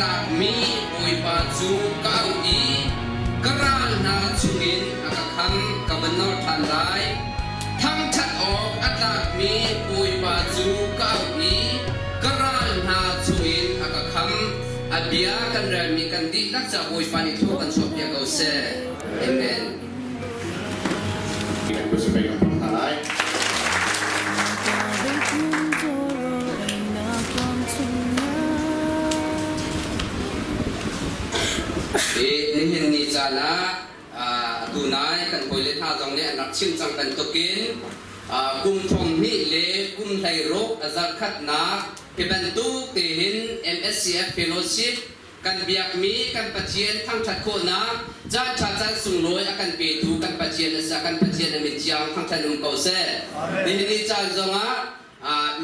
tlakmi Bawipa cu ka auh i ka ral hna chungin a ka khamh, ka va nor ṭhan lai. Thangṭhat awk a tlakmi Bawipa cu ka auh i ka ral hna chungin a ka khamh. A bia kan relmi kan dihlak caah Bawipa nih thlua kan chuahpiak ko seh. Amen. Hi nihin ni caan ah atu nai kan hawile hna zong nih an rak chim cang bantukin kum thong hnih le kum 16 a zarkhatnak hi bantuk tehin MSCF Fellowship kan biakmi kan Pathian thangṭhat khawhnak caanṭha caan sunglawi a kan petu kan Pathian a si kan Pathian a min thiang thangṭhat um ko seh. Nihin ni caan zongah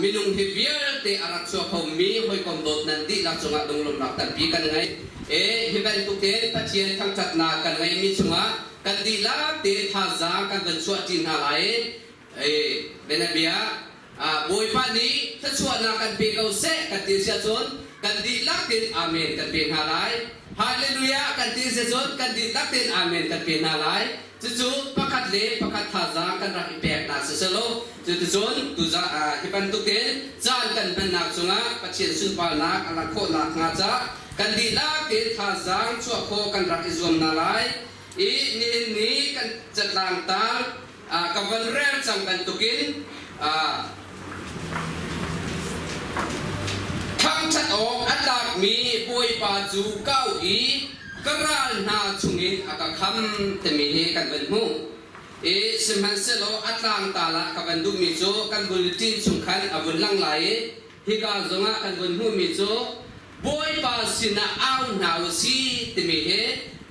minung hi vialte a rak chuak khomi hawikom dawt nan dihlak cungah lunglawmhnak tampi kan ngei. E hi bantuk tein Pathian thangṭhatnak kan ngeihmi chungah kan dihlak te thazaang kan van chuahṭi hna lai. E bianabia Bawipa nih thluachuahnak kan pe ko seh kan ti si ahcun kan dihlak tein amen kan pe hna lai. Hallelujah kan ti si ahcun kan dihlak tein amen kan pe hna lai. Cucu pakhat le pakhat thazaang kan rak i peknak si selaw cuticun tuzah hi bantuk tein caan kan hmannak cungah Pathian sunparnak a langh khawh nakhnga caah kan dihlak tein thazaang chuah khawh kan rak i zuam hna lai. I nihin ni kan catlang tar ka van rel cang bantukin thangṭhat awk a tlakmi Bawipa cu ka auh i ka ral hna chungin a ka kham timi hi kan van hmuh. I sihmanhsehlaw a tlangtaal ah ka van duhmi cu kan bulletin chung khan a vun lang lai i hika zongah kan vun hmuhmi cu Bawipa sinah au hna u si timi hi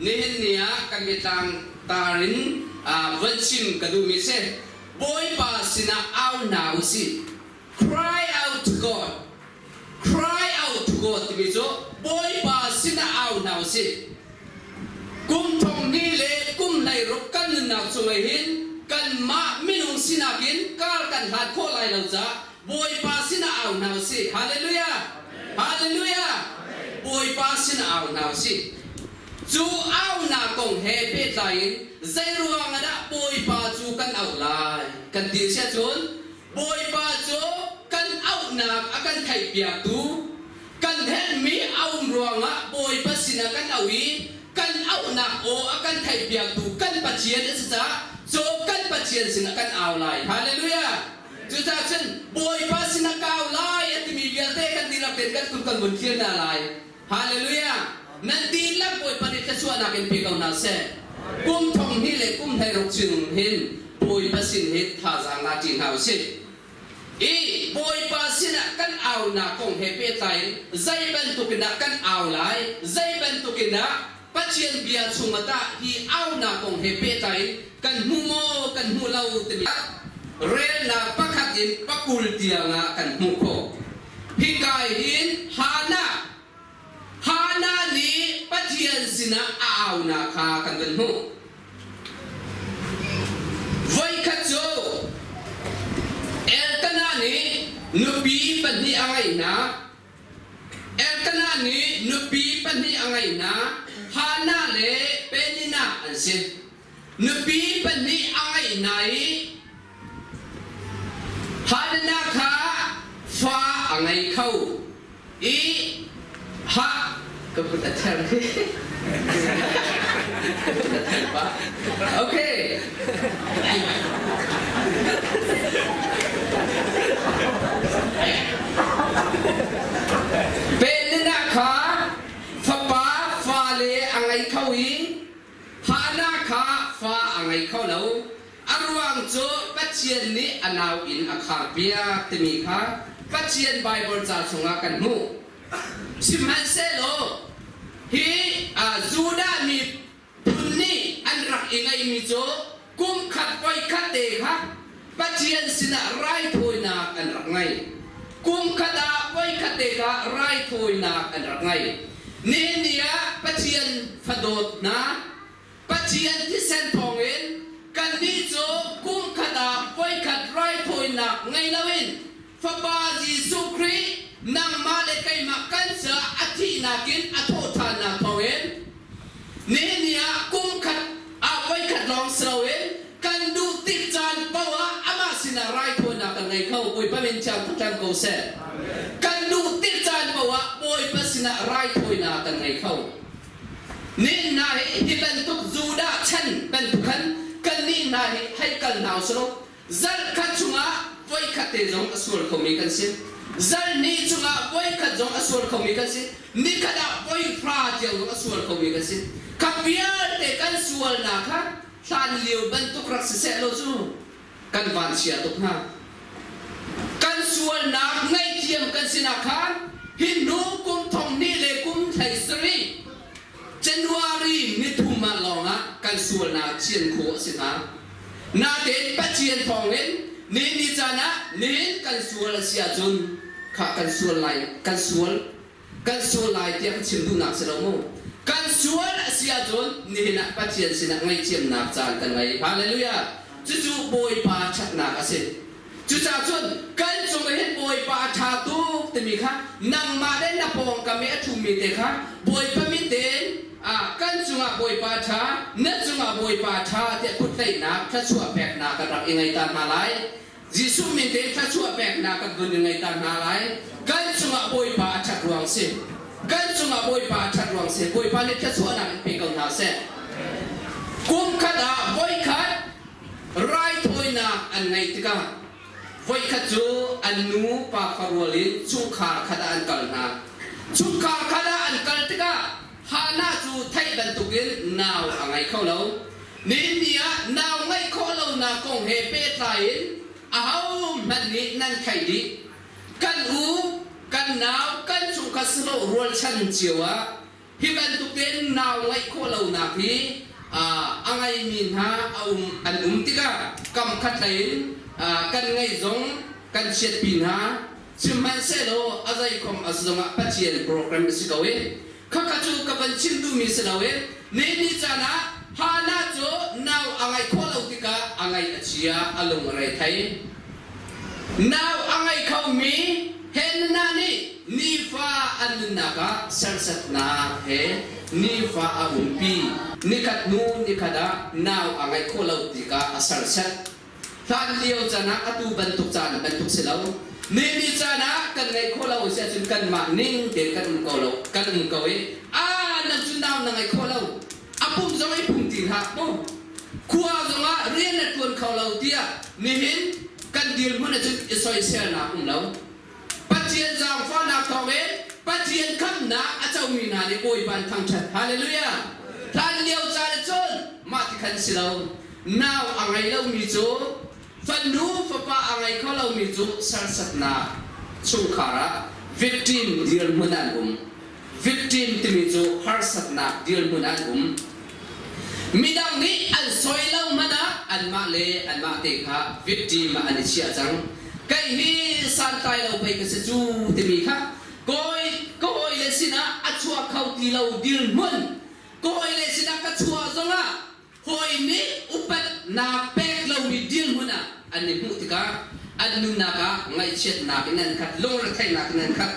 nihin ni ah kan biatlang tar in von chim ka duhmi si. Bawipa sinah au hna u si. Cry out to God. Cry out to God timi cu Bawipa sinah au hna u si. Kum thong hnih le kum 16 kan nunnak chung hin kanmah minung sinak in kar kan hlat khawh lai lo caah Bawipa sinah au hna u sih. Hallelujah! Hallelujah! Bawipa sinah au hna u sih. Cu aunak kong he pehtlai in zeiruang ah dah Bawipa cu kan auh lai kan ti si ahcun Bawipa cu kan auhnak a kan theihpiaktu kan herhmi a um ruangah Bawipa sinah kan auh i kan auhnak aw a kan theihpiaktu kan Pathian a si caah cu kan Pathian sinah kan au lai. Hallelujah! Cucaah cun Bawipa sinah ka au lai a timi vialte kan dihlak tein kan kut kan vun thlir hna lai. Hallelujah! Nan dihlak Bawipa nih thluachuahnak in pe ko hna seh. Kum thong hnih le kum 16 chung hin Bawipa sin hin thazaang la ṭi hna u sih. I Bawipa sinah kan aunak kong he pehtlai in zei bantukin dah kan au lai, zei bantukin dah Pathian bia chungah tah hi aunak kong he pehtlai in kan hmu maw kan hmu lo timi relnak pakhat in pakul tiangah kan hmuh khawh. Hika hin Hannah Hannah nih Pathian sinah a aunak kha kan van hmuh. Voikhat cu Elkanah nih nupi pahnih a ngeih hna. Elkanah nih nupi pahnih a ngeih hna, Hannah le Peninnah an si. Nupi pahnih a ngeih hna i Hannah kha fa a ngei kho i ha ka kut a ther khi ka kut a ther pah. Okay. Peninnah kha fapa fale a ngei kho i Hannah kha fa a ngei kho lo. A ruang cu Pathian nih a nau inn a kharpiak timi kha Pathian Baibal ca chungah kan hmuh. Sihmanhsehlaw hi Judah mi Phun nih an rak i ngeihmi cu kum khat voi khat te kha Pathian sinah raithawinak an rak ngei. Kum khat ah voi khat te kha raithawinak an rak ngei. Nihin ni ah Pathian fadawt hna, Pathian thisen thawngin kannih cu kum khat ah voi khat raithawinak ngei loin Fapa Jesuh Khrih. nangmah le keimah kan caah a thihnak in a thawhṭhannak thawngin nihin ni ah kum khat ah voikhat lawng si loin kan duh tik caan paoh ah amah sinah raithawinak kan ngei kho. Bawipa min thiang thangṭhat ko seh. Kan duh tik caan paoh ah Bawipa sinah raithawinak kan ngei kho. Nihin hna hi hi bantuk Judah chan bantuk khan kannih hna hi hei kal hna usih law zarh khat chungah voikhat te zong a sual khomi kan si. Zarh hnih chungah voikhat zong a sual khomi kan si. Nikhat ah voihra tiang zong a sual khomi kan si. Kha vialte kan sualnak kha hlan lio bantuk rak si seh law cu kan vanchia tuk hnga. Kan sualnak ngaihthiam kan sinak kha hi hnu kum thong hnih le kum hlei sarih January nithum ah lawngah kan sualnak thian khawh a si hnga. Natein Pathian thawngin nihin ni caan ah nihin kan sual a si ahcun kha kan sual lai kan sual kan sual lai tiah ka chim duhnak si lo mu. Kan sual a si ahcun nihin ah Pathian sinah ngaihthiamnak caan kan ngei. Hallelujah! Cucu Bawipa ṭhatnak a si. Cucaah cun kan cung ah hin Bawipa a ṭha tuk timi kha nangmah le na pawngkam i a ṭhumi te kha Bawipa min tein kan cungah Bawipa a ṭha, na cungah Bawipa a ṭha tiah kuttlaihnak thluachuah peknak kan rak i ngei ta hna lai. Jesuh min tein thluachuah peknak kan vun in ngei ta hna lai. Kan cungah Bawipa a ṭhat ruang si. Kan cungah Bawipa a ṭhat ruang si. Bawipa nih thluachuahnak in pe ko hna seh. Kum khat ah voikhat raithawinak an ngeih tikah voikhat cu an nu pa farual in chungkhar khat ah an kal hna. Chungkhar khat ah an kal tikah Hannah cu theih bantukin nau a ngei kho lo. Nihin ni ah nau ngeih khawh lonak kong he pehtlai in ahohmanh nih nan theih dih. Kan u, kan nau, kan chungkhat sawh rualchan cio ah hi bantuk tein nau ngeih khawh lonak hi a ngeimi hna a um an um tikah kam khat lei in kan ngeih zong kan chiatpi hna. Sihmanhsehlaw a zeikhom a si zongah Pathian program a si ko i khakha cu ka van chim duhmi si lo i ni caan ah Hannah cu nau a ngeih khawh lo tikah a ngaih a chia, a lung a rei thei. Nau a ngei khomi Hannah nih nifa an nunnak ah serhsatnak he nifa a umpi. Nikhat hnu nikhat ah nau a ngeih khawh lo tikah a serhsat. Hlan lio caan ah atu bantuk caan bantuk si lo. Ni caan ah kan ngeih khawh lo si ahcun kanmah ning tein kan um ko lo, kan um ko i a nan cu nau na ngeih khawh lo. A pum zong i pum ti hlah mu. Khua zong ah rian na ṭuan kho lo tiah nihin kan dirhmun ahcun i soiselnak um lo. Pathian zaangfahnak thawngin Pathian khamhnak a comi hna nih Bawipa an thangṭhat. Hallelujah! Hlan lio caan ah cun mah ti khan si lo. Nau a ngei lomi cu fanu fapa a ngei kho lomi cu serhsatnak chungkhar ah victim dirhmun an um. Victim timi cu harsatnak dirhmun an um. Midang nih an soi lo hmanh ah anmah le anmah te kha victim ah an i chiah cang. Kei hi santlai lo pei ka si cu timi kha kawi ka hawile sinah a chuak kho ti lo dirhmun ka hawile sinah ka chuah zongah hawi nih upatnak pek lomi dirhmun ah an i hmuh tikah an nunnak ah ngaihchiatnak in an khat, lungretheihnak in an khat.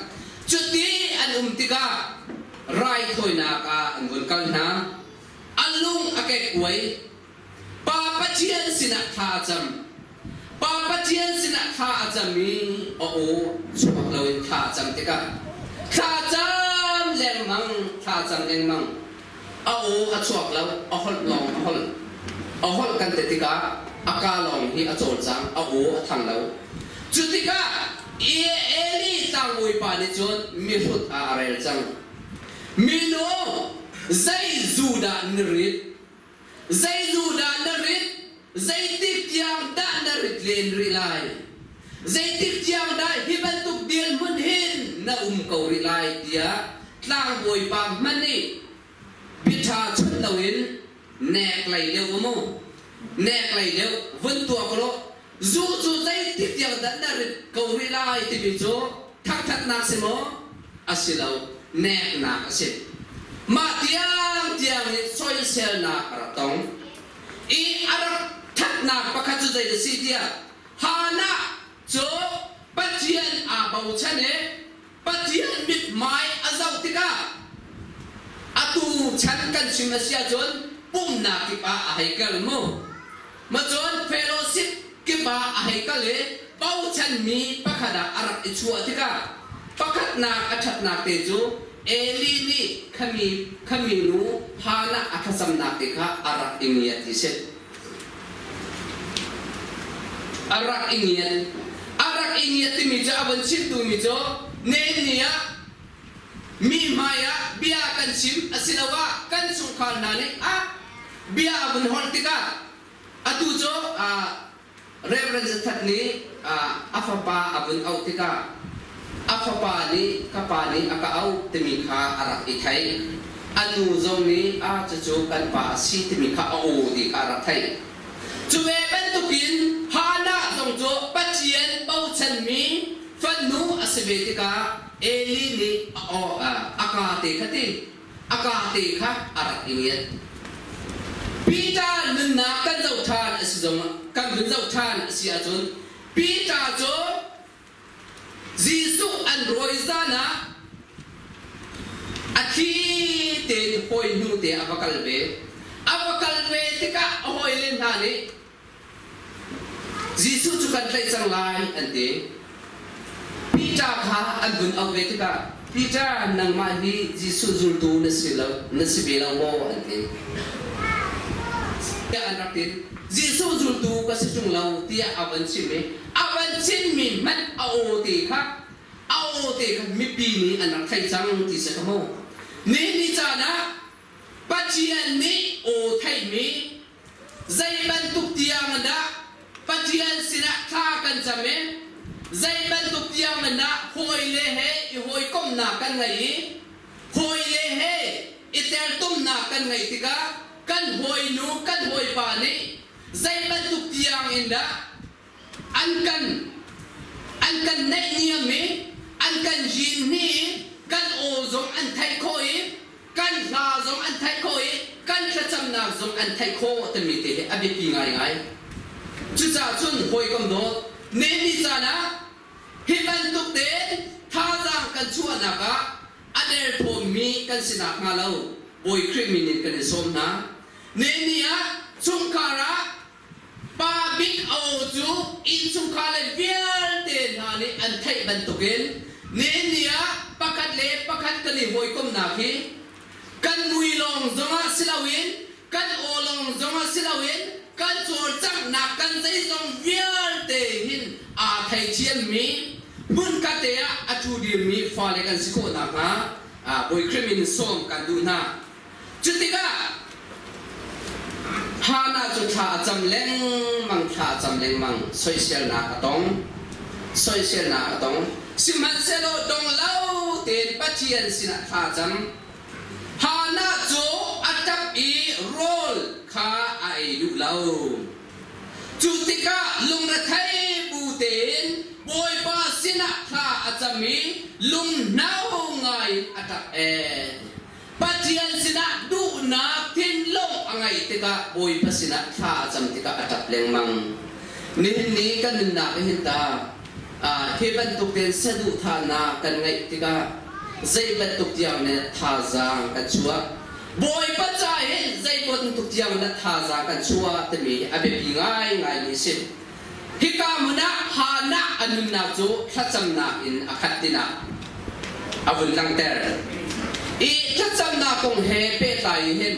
Cuti an um tikah raithawinak ah an vun kal hna. A lung a kekkuai. Pa Pathian sinah thla a cam. Pa Pathian sinah thla a cam i a aw chuak loin thla a cam tikah thla cam lengmang, thla cam lengmang. A aw a chuak lo, a holh lawng a holh. A holh kan ti tikah a kaa lawng hi a cawlcang, a aw a thang lo. Cu tikah Eli tlangbawipa nih cun mihrut ah a rel cang. Minu, zei zu dah na rit? Zei zu dah na rit? Zeitik tiang dah na rit len rih lai? Zeitik tiang dah hi bantuk dirhmun hin na um ko rih lai? tiah tlangbawipa hmanh nih biaṭha chawnh loin nek lei deuh mu nek lei deuh vun tuak law zu cu zeitik tiang dah na rit ko rih lai timi cu thangṭhatnak si maw? A si lo, neknak a si. Mah tiangtiang in soiselnak a rak tong. I a rak ṭhatnak pakhat cu zei a si tiah Hannah cu Pathian aa bochan i. Pathian mithmai a zoh tikah atu chan kan chim a si ahcun pumhnak kip ah a hei kal mu. Macun fellowship kip ah a hei kal i bochanmi pakhat ah a rak i chuah tikah pakhatnak a ṭhatnak te cu Eli nih khami khami nu Hannah a thlacamnak te kha a rak i ngiat ti si. A rak i ngiat. A rak i ngiat timi cu a vun chim duhmi cu Nehemiah ah mi hmaiah bia kan chim asiloah kan chungkhar hna nih ah bia a vun holh tikah atu cu Reverend Zathat nih a fapa a vun auh tikah a fapa nih ka pa nih a ka auh timi kha a rak i theih. A nu zong nih a cucu kan pa a si timi kha a aw ti kha a rak theih. Cu ve bantukin Hannah zong cu Pathian bochanmi fanu a si ve tikah Eli nih a aw a ka te kha ti a ka te kha a rak i ngiat. Peter nunnak kan zoh ṭhan a si zong kan vun zoh ṭhan a si ahcun Peter cu Jesuh an rawi zan ah a thi tein hawi hnu te a va kal ve. A va kal ve tikah a hawile hna nih Jesuh cu kan tlaih cang lai an ti. Peter kha an vun auh ve tikah Peter nangmah hi Jesuh zultu na si lo na si ve lo maw an ti. Tiah an rak tin. Jesuh zultu ka si ṭung lo tiah a van chim i a van chimmi hmanh a aw te kha a aw te kha mipi nih an rak theih cang ti si ka hmu. Nihin ni caan ah Pathian nih aw theihmi Zei bantuk tiang in dah Pathian sinah thla kan cam i zei bantuk tiang in dah hawile he i hawikomhnak kan ngei i hawile he i teltumnak kan ngeih tikah kan hawinu kan hawipa nih zei bantuk tiang in dah an kan an kan naihniam i an kan yin hni i kan aw zong an theih khawh i kan hla zong an theih khawh i kan thlacamnak zong an theih khawh timi te hi a biapi ngaingai. Cucaah cun hawikom dawt nehmi caan ah hi bantuk tein thazaang kan chuahnak ah a derthawmmi kan si nakhnga lo Bawi Khrih min in kan in sawm hna. Nehmi ah chungkhar ah Pa bik a aw cu innchungkhar le vialte hna nih an theih bantukin nihin ni ah pakhat le pakhat kan i hawikomhnak hi kan mui lawng zongah si loin kan aw lawng zongah si loin kan cawlcanghnak kan zeizong vialte hin aa theithiammi hmunkhat te ah a ṭhu dirmi fale kan si khawh nakhnga Bawi Khrih min sawm kan duh hna. Cutikah Hannah cu thla a cam lengmang, thla a cam lengmang, soiselnak a tong, soiselnak a tong. Sihmanhsehlaw dong lo tein Pathian sinah thla a cam. Hannah cu a ṭap i rawl kha a ei duh lo. Cu tikah lungrethei bu tein Bawipa sinah thla a cam i lunghno ngai in a ṭap ee. Pathian sinah duhnak thinlung a ngeih tikah Bawipa sinah thla a cam tikah a ṭap lengmang. Nihin ni kan nunnak hi hin ta hi bantuk tein saduhthahnak kan ngeih tikah zei bantuk tiang nih thazaang kan chuah. Bawipa ca hin zei bantuk tiang dah thazaang kan chuah timi hi a biapi ngaingaimi a si. Hika hmun ah Hannah a nunnak cu thlacamnak in a khat tinak a vun langhter. I thlacamnak kong he pehtlai hin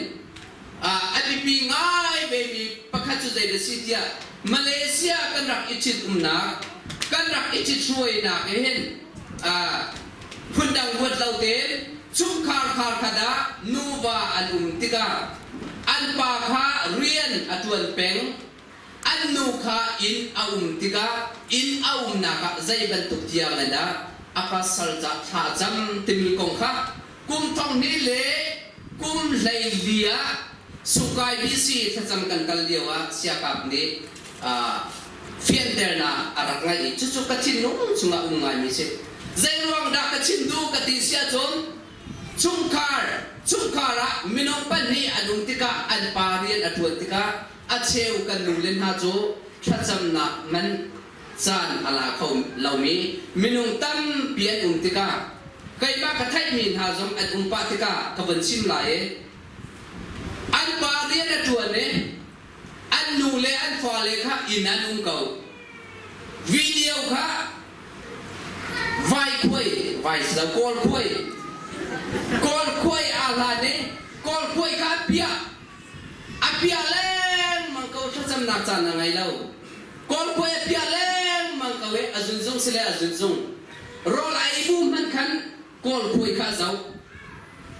a biapi ngai vemi pakhat cu zei dah si tiah Malaysia kan rak i ṭhitumnak kan rak i ṭhithruainak hin phundang ruat lo tein chungkhar khar khat ah nuva an um tikah an pa kha rian a ṭuan peng. An nu kha inn a um tikah inn a umnak ah zei bantuk tiang in dah a pasal ca thla a cam timi kong kha kum thong hnih le kum 14 ah Sukai BC thlacam kan kal lio ah siakap nih fianternak a rak ngeih i cucu ka thinlung chungah um ngaimi si. Zei ruang dah ka chim duh ka ti si ahcun chungkhar chungkhar ah minung pahnih an um tikah an pa rian a ṭuan tikah A cheu kan nule hna cu thlacamnak man caan a la kho lomi minung tampi an um tikah. Keimah ka theihmi hna zong an um pah tikah ka vun chim lai i an pa rian a ṭuan i an nu le an fale kha inn an um ko. Video kha vai khuai, vai si lo, kawl khuai, kawl khuai aa hlan i kawl khuai kha a piah. A piah lengmang ko thlacamnak caan a ngei lo. Kawl khuai a piah lengmang ko i a zunzung si le a zunzung. Rawl a ei bu hmanh khan kawl khuai kha a zoh.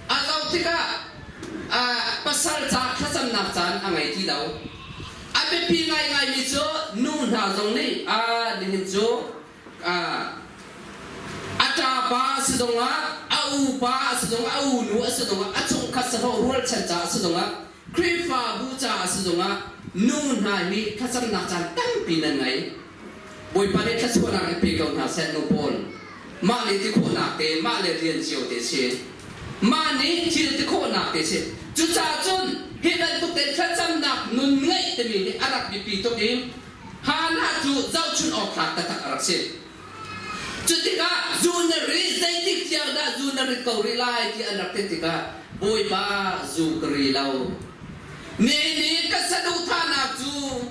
A zoh tikah pasal ca thlacamnak caan a ngei ti lo. A biapi ngaingaimi cu nu hna zong nih nihin cu a ṭapa a si zongah, a upa a si zongah, a unu a si zongah, a chungkhat sahlawh rualchan ca a si zongah, Khrihfabu ca a si zongah nu hna hi thlacamnak caan tampi nan ngei. Bawipa nih thluachuahnak in pe ko hna seh nu pawl. Mah le ti khawhnak te, mah le rian cio te si. Mah nih thil ti khawhnak te si. Cucaah cun hi bantuk te thlacamnak nun ngeih timi hi a rak biapi tuk i Hannah cu zohchun awk tlak taktak a rak si. Cu tikah zu na ri zeitik tiang dah zu na rit ko rih lai ti an rak ti tikah Bawipa zu ka ri lo. Nihin ni ka saduhthahnak cu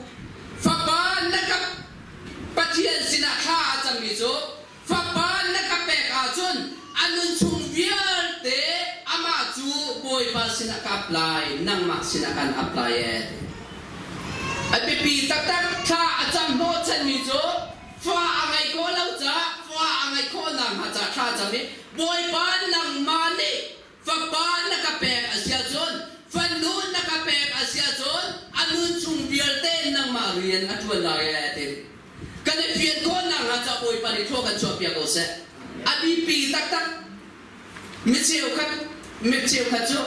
fapa na ka Pathian sinah thla a cammi cu fapa na ka pek ahcun a nun chung vialte amah cu Bawipa sinah ka ap lai, nangmah sinah kan ap lai ee. A biapi taktak thla a cam hnawhchanmi cu fa a ngeih khawh lo caah fa a ngeih khawh nakhnga ca thla a cam i Bawipa nangmah nih fapa na ka pek a si ahcun fanu na ka pek a si ahcun a nun chung vialte nangmah rian a ṭuan lai ee ti. Kan i fian khawh nakhnga ca Bawipa nih thlua kan chuahpiak ko seh. A biapi taktak. Mi cheukhat mi cheukhat cu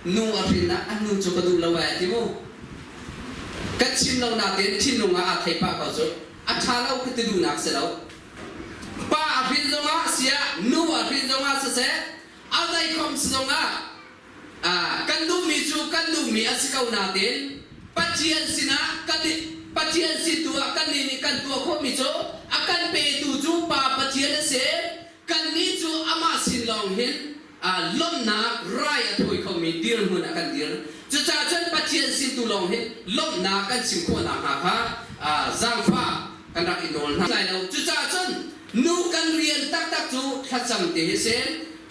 nu a hrin ah a nu cu ka duh lo ee ti mu. Kan chim lo nakin thinlung ah aa thei pah ko cu. A ṭha lo ka ti duhnak si lo. Pa a hrin zongah siah nu a hrin zongah siseh a zeikhom si zongah kan duhmi cu kan duhmi a si ko nain Pathian sinah kan Pathian sin tu ah kannih nih kan tuah khawhmi cu a kan petu cu Pa Pathian a si. Kannih cu amah sin lawng hin lawmhnak rai a thawi khomi dirhmun ah kan dir. Cucaah cun Pathian sin tu lawng hin lawmhnak kan chim khawh nakhnga kha zaangfah kan rak i nawl hna lai lo. Cucaah cun nu kan rian taktak cu thlacam ti hi si.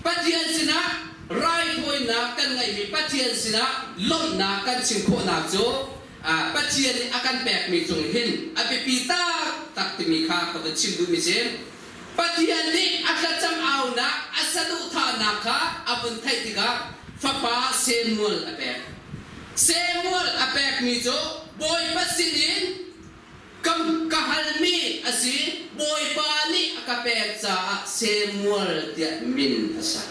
Pathian sinah raithawinak kan ngeihmi Pathian sinah lawmhnak kan chim khawhnak cu Pathian nih a kan pekmi cung hin a biapi taktak timi kha ka vun chim duhmi si. Pathian nih a thlacam aunak a saduhthahnak kha a vun theih tikah fapa Samuel a pek. Samuel a pekmi cu Bawipa sinin ka, ka halmi a si, Bawipa nih a ka pek caah Samuel tiah min a sak.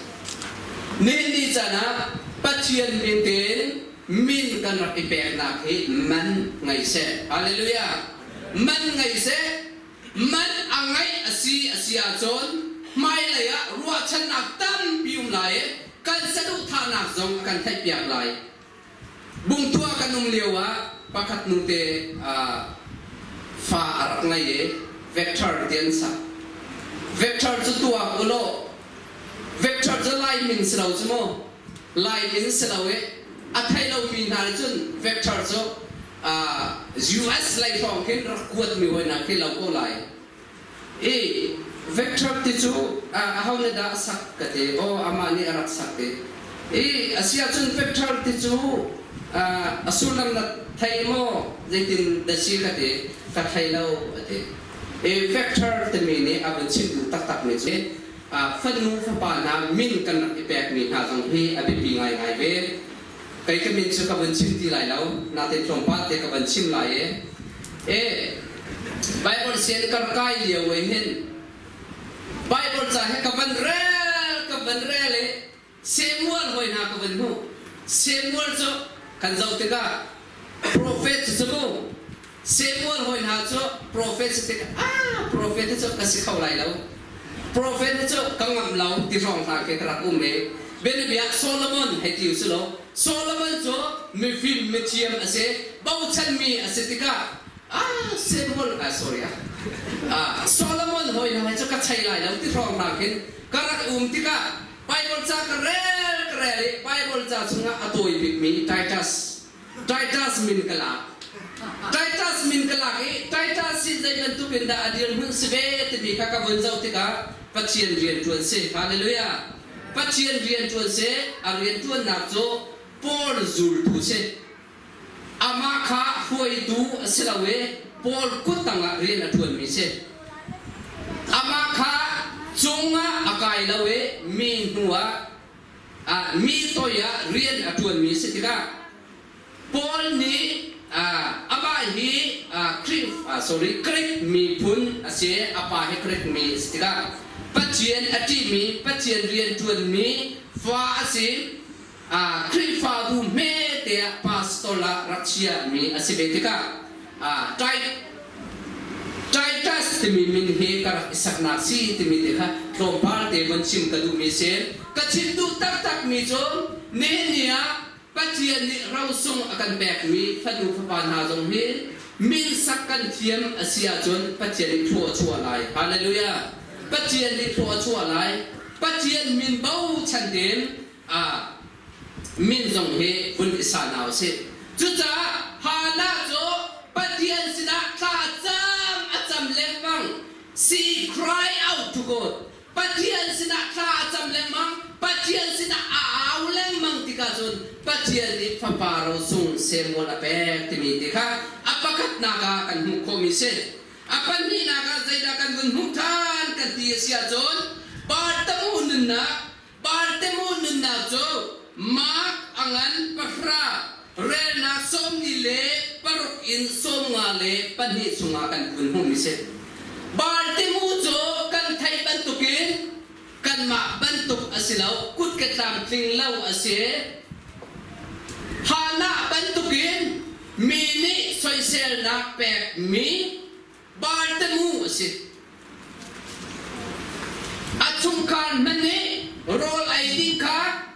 Nihin ni caan ah Pathian min tein min kan rak i peknak hi man ngei seh. Hallelujah. Man ngei seh. Man a ngeih a si a si ahcun hmailei ah ruahchannak tampi um lai i kan saduhthahnak zong a kan theihpiak lai. Bungtuah kan um lio ah pakhat nute fa a rak ngei i vector ti an sak. Vector cu tuak u law vector cu Lai min si lo cu mu. Lai min si lo i a thei lomi hna nih cun vector cu US lei hrawng khin rak kuatmi hawi hna khi lo ko lai. I vector ti cu aho nih dah a sak ka ti. Aw amah nih a rak sak ti. I a si ahcun vector ti cu a sullam na thei maw zeitin dah si ka ti. Ka thei lo a ti. I vector timi nih a vun chim duh taktakmi cu fanu fapa hna min kan rak i pekmi hna zong hi a biapi ngaingai ve. Kei ka min cu ka vun chim ti lai lo, nain tlawmpal te ka van chim lai i e Bible sian kar kai lio wei hin Bible ca he ka van rel ka van rel i Samuel hoi hna ka van hmuh. Samuel cu kan zoh tikah prophet cu mu Samuel hoi hna cu prophet si tikah ah prophet cu ka si kho lai lo. Prophet cu ka ngamh lo ti hrawng hna khi ka rak um i bianabia Solomon hei ti u si law Solomon cu mifim mithiam a si bochanmi a si tikah ah Samuel ah sorry ah Solomon hoi hna cu ka chei lai lo ti hrawng hna khin ka rak um tikah. Bible ca ka rel ka rel i Bible ca chungah a tawi bikmi Titus Titus min ka lak. Titus min ka lak i Titus hi zei bantuk in dah a dirhmun si ve timi kha ka vun zoh tikah Pathian rianṭuan si. Hallelujah. Pathian rianṭuan si. A rianṭuannak cu Paul zultu si. Amah kha hruaitu a si lo i Paul kut tangah rian a ṭuanmi si. Amah kha cungah a kai lo i mi hnu ah mi toi ah rian a ṭuanmi si tikah Paul nih amah hi Khrih sorry Greek miphun a si a pa hi Greek mi a si tikah Pathian a ṭihmi Pathian rian ṭuanmi fa a si. Khrihfabu hmete ah pastor ah rak chiahmi a si ve tikah Titus timi min hi ka rak i saknak si timi te kha tlawmpal te von chim ka duhmi si. Ka chim duh taktakmi cu nihin ni ah Pathian nih rosung a kan pekmi fanu fapa hna zong hi min sak kan thiam a si ahcun Pathian nih thlua a chuah lai. Hallelujah! Pathian nih thlua a chuah lai. Pathian min bochan tein min zong hi vun i sa hna usih. Cucaah Hannah cu Pathian sinah thla cam a cam lengmang. She cry out to God. Pathian sinah thla a cam lengmang. Pathian sinah a au lengmang tikah cun Pathian nih fapa rosung Samuel a pek timi ti kha a pakhatnak ah kan hmuh khawhmi si. A pahnihnak ah zeidah kan vun hmuh ṭhan kan ti a si ahcun Bartamu nunnak Bartemu nunnak cu Mark a ngan pahra relnak 46 in 52 chungah kan vun hmuhmi si. Bartemu cu kan theih bantukin kanmah bantuk a si lo, kut ke tlamtling lo a si. Hannah bantukin mi nih soiselnak pekmi Bartemu a si. A chungkhar hmanh nih rawl ei ding kha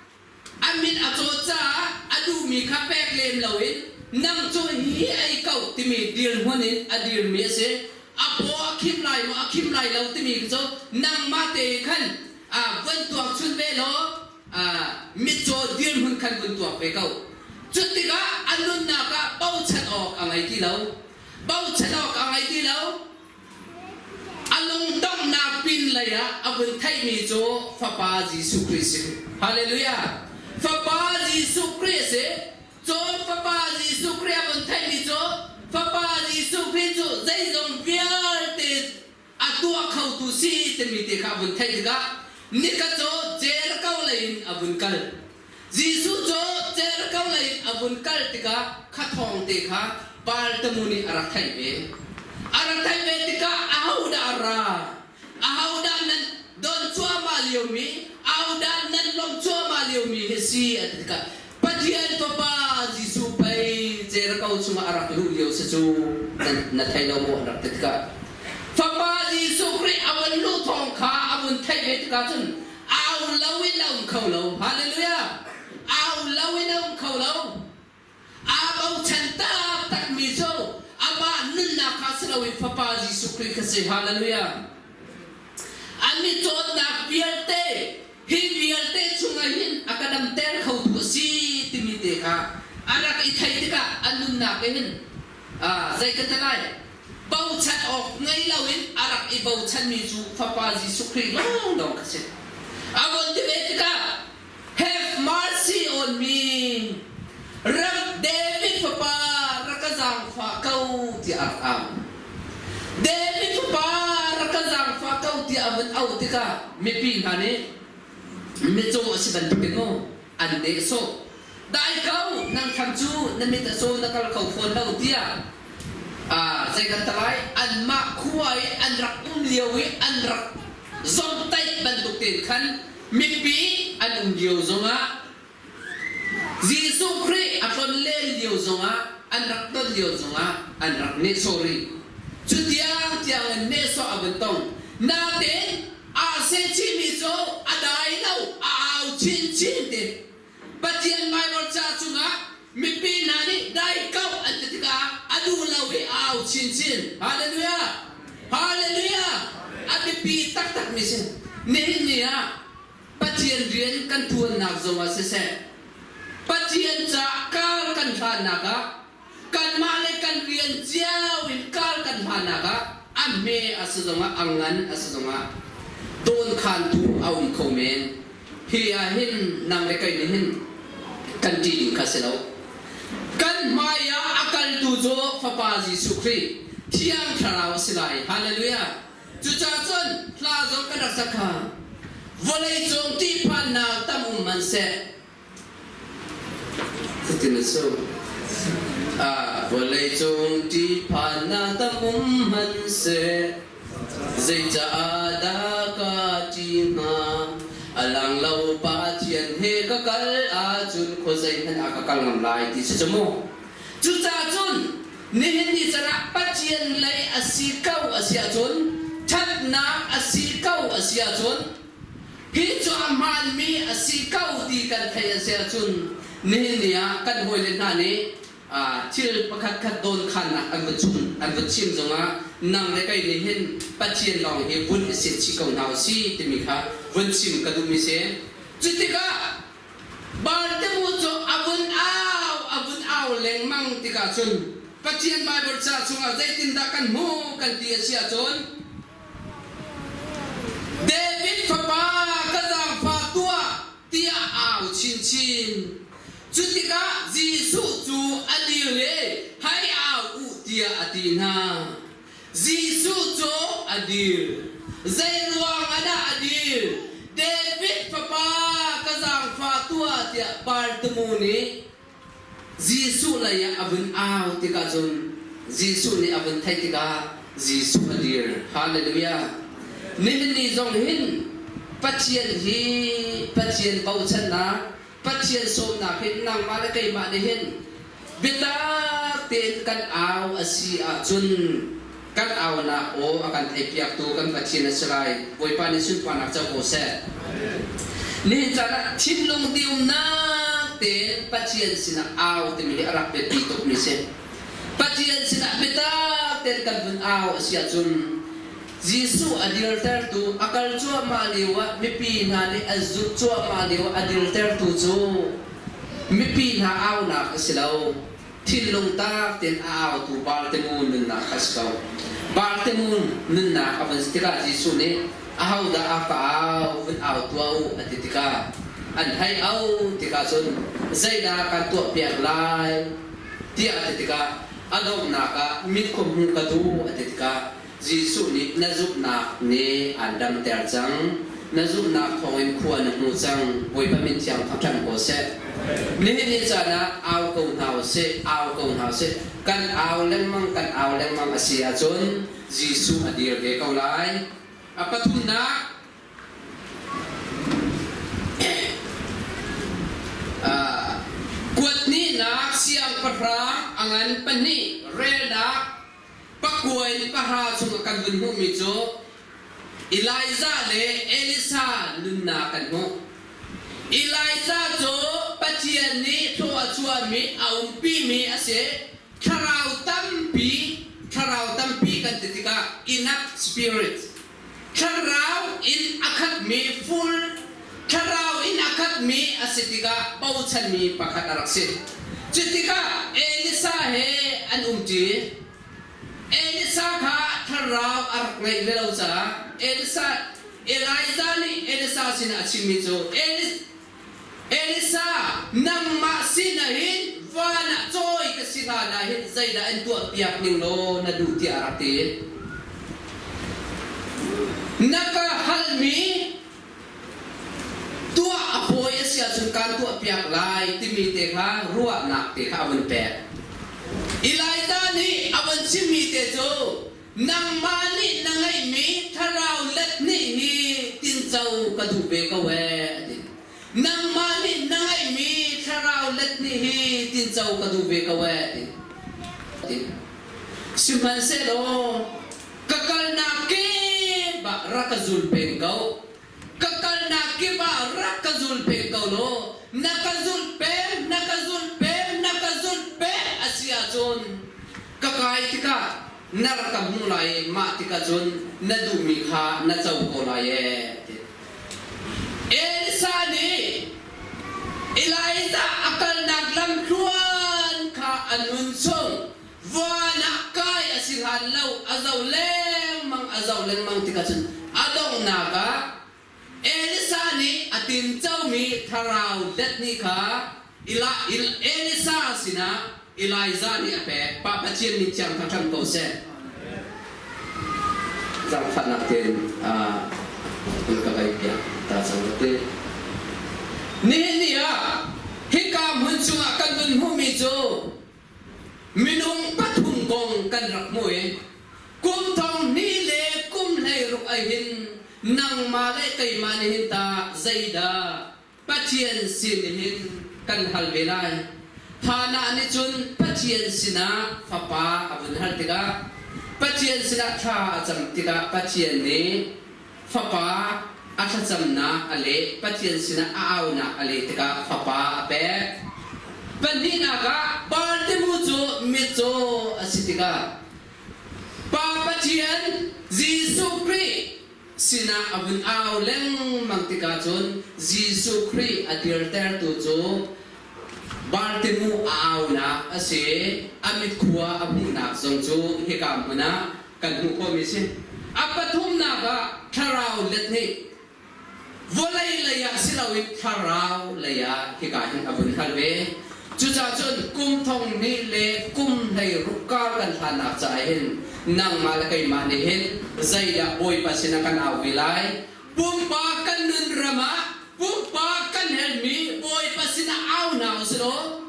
a mit a cawt caah a duhmi kha pek lem loin nang cu hi ei ko timi dirhmun in a dirmi a si. A paw a khim lai maw a khim lai lo timi cu nangmah te khan van tuak chun ve law mitcaw dirhmun khan vun tuak ve ko. Cu tikah a nunnak ah bochan awk a ngei ti lo. Bochan awk a ngei ti lo. A lungdonghnak pin lei ah a vun theihmi cu Fapa Jesuh Khrih si. Hallelujah! Fapa Jesuh Khrih a si. Cun Fapa Jesuh Khrih a vun theihmi cu Fapa Jesuh Khrih cu zeizong vialte a tuah khotu si timi te kha a vun theih tikah nika cu Jericho lei in a vun kal. Jesuh cu Jericho lei in a vun kal tikah kha thawng te kha Bartimu nih a rak theih ve. A rak theih ve tikah ahodah a ra? Ahodah nan don cuahmah liomi, ahodah nan lawmh cuahmah liomi hi si a ti tikah Pathian Fapa Jesuh pei Jericho chungah a rak luh lio si cu na thei lo maw an rak ti tikah Fapa Jesuh Khrih a vun luh thawng kha a vun theih ve tikah cun au lo in a um kho lo. Hallelujah! Au lo in a um kho lo. Aa bochan taktakmi cu amah nunnak kha si loin Fapa Jesuh Khrih kha si. Hallelujah! An i cawnnak vialte hi vialte chungah hin a ka damter khotu a si timi te kha a rak i theih tikah a nunnak hin zei ka ti lai bochan awk ngei loin a rak i bochanmi cu Fapa Jesuh Khrih lawnglawng kha si. A von ti ve tikah have mercy on me ram David fapa rak ka zaangfah ko tiah a rak au. David fapa rak ka zaangfah ko tiah a vun auh tikah mipi hna nih mitcaw a si bantukin maw an nehsawh. Dai ko nang thlam cu na mit a caw na kal kho fawn lo tiah zei kan talai anmah khua i an rak um lio i an rak zomtaih bantuk tein khan mipi an um lio zongah Jesuh Khrih a tlonlen lio zongah an rak ton lio zongah an rak nehsawh rih. Cu tiang tiang in nehsawh a vun tong. Nain aa sehchihmi cu a dai lo, a au chinchin ti. Pathian Baibal ca chungah mipi hna nih dai ko an ti tikah a duh lo i a au chinchin. Hallelujah! Hallelujah! A biapi taktakmi si. Nihin ni ah Pathian. Pathian rian kan tuannak zongah siseh, Pathian caah kar kan hlannak ah kanmah le kan rian cio in kar kan hlannak ah a hme a si zongah a ngan a si zongah dawnkhantu a um kho men. Hi ah hin nang le kei nih hin kan ṭih ding kha si lo. Kan hmai ah a kaltu cu Fapa Jesuh Khrih Thiang Thlarau a si lai. Hallelujah! Cucaah cun hla zong kan rak sak kha. Vawlei cung ṭihphannak tam um hmanhseh cutin a si. Vawlei cung ṭihphannak tam um hmanhseh Zeicaah dah ka ṭih hnga? A lang lo Pathian he ka kal ahcun khuazei hmanh ah ka kal ngam lai ti si cu mu. Cucaah cun nihin ni can ah Pathian lei a si ko a si ahcun ṭhatnak a si ko a si ahcun hi cu a hmaanmi a si ko ti kan theih a si ahcun nihin ni ah kan hawile hna nih thil pakhatkhat dawnkhannak an va chim an va chim zongah nang le kei nih hin Pathian lawng hi vun i set chih ko hna u si timi kha vun chim ka duhmi si. Cu tikah Bartimu cu a vun au a vun au lengmang tikah cun Pathian Baibal ca chungah zeitindah kan hmuh kan ti a si ahcun David fapa ka zaangfah tuah tiah au chinchin. Cu tikah Jesuh cu a dir i hei au u tiah a ti hna. Jesuh cu a dir. Zeiruang ah dah a dir? David fapa ka zaangfah tuah tiah Bartimu nih Jesuh lei ah a vun au tikah cun Jesuh nih a vun theih tikah Jesuh a dir. Hallelujah. Nihin ni zong hin Pathian hi Pathian bochannak, Pathian sawmnak hin nangmah le keimah nih hin biatak tein kan au a si ahcun kan aunak aw a kan theihpiaktu kan Pathian a si lai. Bawipa nih sunparnak co ko seh. Nihin caan ah thinlung diumnak tein Pathian sinah au timi hi a rak biapi tukmi si. Pathian sinah biatak tein kan vun au a si ahcun Jesuh a dirtertu a kal cuahmah lio ah mipi hna nih an zulh cuahmah lio ah a dirtertu cu mipi hna aunak a si lo. Thinlung tak tein a autu Bartimu nunnak kha a si ko. Bartimu nunnak a vun si tikah Jesuh nih ahodah a ka au vun au tuah u a ti tikah an hei au tikah cun zeidah kan tuahpiak lai tiah a ti tikah a donghnak ah mit khua hmuh ka duh a ti tikah Jesuh nih na zumhnak nih aan damter cang. Na zumhnak thawngin khua na hmu cang. Bawipa min thiang thangṭhat ko seh. Nihin ni caan ah au ko hna usih, au ko hna usih. Kan au lengmang, kan au lengmang a si ahcun Jesuh a dir ve ko lai. A pathumnak, kuathnihnak siangpahrang a ngan pahnih relnak Pakua in pahra chung a kan vun hmuhmi cu Elijah le Elisha nunnak kan hmuh. Elijah cu Pathian nih thlua a chuahmi a umpimi a si. Thlarau tampi, thlarau tampi kan ti tikah enough spirit. Thlarau in a khatmi full thlarau in a khatmi a si tikah bochanmi pakhat a rak si. Cu tikah Elisa he an umṭi. Elisa kha thlarau a rak ngeih ve lo caah Elisa Elijah nih Elisa sinah a chimmi cu Elisa nangmah sinah hin van ah cawi ka si hlan ah hin zeidah in tuahpiak ning law na duh tiah a rak ti. Na ka halmi tuah a fawi a si ahcun kaan tuahpiak lai timi te kha ruahnak te kha a vun pek. Elijah nih a vun chimmi te cu nangmah nih na ngeihmi thlarau let nih hi tinco ka duh ve ko ee a ti. Nangmah nih na ngeihmi thlarau let nih hi tinco ka duh ve ko ee a ti. Sihmanhsehlaw ka kalnak kip ah rak ka zul peng ko. Ka kalnak kip ah rak ka zul peng ko law na ka zulh peng, na ka zulh peng, na ka zulh peng a si ahcun ka kai tikah na rak ka hmuh lai i mah tikah cun na duhmi kha na co ko lai ee ti. Elisa nih Elijah a kalnak lamthluan kha a nun chung van ah kai a si hlan lo a zoh lengmang a zoh lengmang tikah cun a donghnak ah Elisa nih a tincomi thlarau let nih kha Elisa sinah Elijah nih a pek. Pa Pathian nih thiang thangṭhat ko seh. Zaangfahnak tein hun ka kai piak ta cang ka ti. Nihin ni ah hika hmun chungah kan vun hmuhmi cu minung pathum kong kan rak hmuh i kum thong hnih le kum 16 ai hin nangmah le keimah nih hin ta zeidah Pathian sin hin kan hal ve lai. Hannah nih cun Pathian sinah fapa a vun hal tikah Pathian sinah thla a cam tikah Pathian nih fapa a thlacamnak a leh, Pathian sinah a aunak a leh tikah fapa a pek. Pahnihnak ah Bartimu cu mitcaw a si tikah Pa Pathian Jesuh Khrih sinah a vun au lengmang tikah cun Jesuh Khrih a dirtertu cu Bartimu a aunak a si. A mitkhua a hmuhnak zong cu hika hmun ah kan hmuh khawhmi a si. A pathumnak ah thlarau let nih vawlei lei ah si loin thlarau lei ah hika hin a vun hal ve. Cucaah cun kum thong hnih le kum 16 kar kan hlannak caah hin nangmah le keimah nih hin zeidah Bawipa sinah kan au ve lai? Pumpak kan nun ram ah pumpak kan helmi Bawipa sinah au hna usih law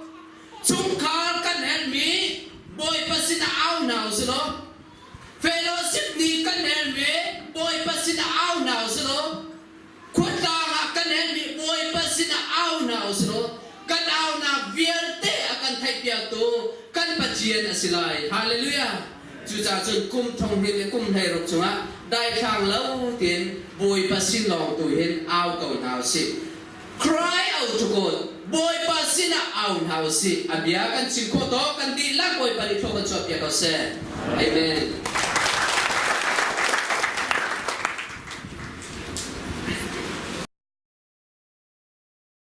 chungkhar kan helmi Bawipa sinah au hna usih law fellowship nih kan helmi Bawipa sinah au hna usih law khuatlang ah kan helmi Bawipa sinah au hna usih law kan aunak vialte a kan theihpiaktu kan Pathian a si lai. Hallelujah! Cucaah cun kum thong hnih le kum 16 chungah daithlang lo tein Bawipa sin lawng tu hin au ko hna usih. Cry out to God. Bawipa sinah au hna usih. A bia kan chim khawh tawk kan dihlak Bawipa nih thlua kan chuahpiak ko seh. Amen.